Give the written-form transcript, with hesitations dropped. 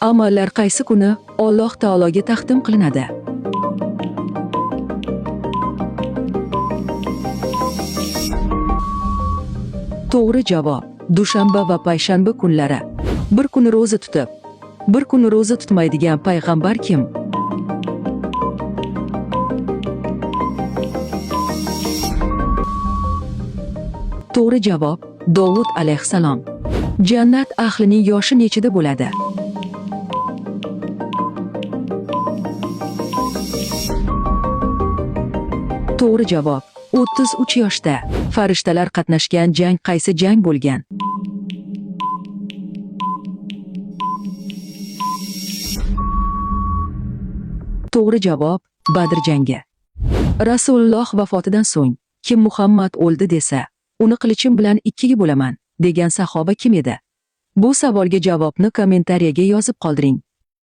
Amallar qaysi kuni Alloh taologa taqdim qilinadi? To'g'ri javob: dushanba va payshanba kunlari. Bir kuni ro'za tutib, bir kuni ro'za tutmaydigan payg'ambar kim? To'g'ri javob: Dovud alayhissalom. Jannat ahlining yoshi nechida bo'ladi? To'g'ri javob: 33 yoshda. Farishtalar qatnashgan jang qaysi jang bo'lgan? To'g'ri javob: Badr jangi. Rasululloh vafotidan so'ng kim Muhammad o'ldi desa, uni qilichim bilan ikkiga bo'laman degan sahoba kim edi? Bu savolga javobni kommentariyaga yozib qoldiring.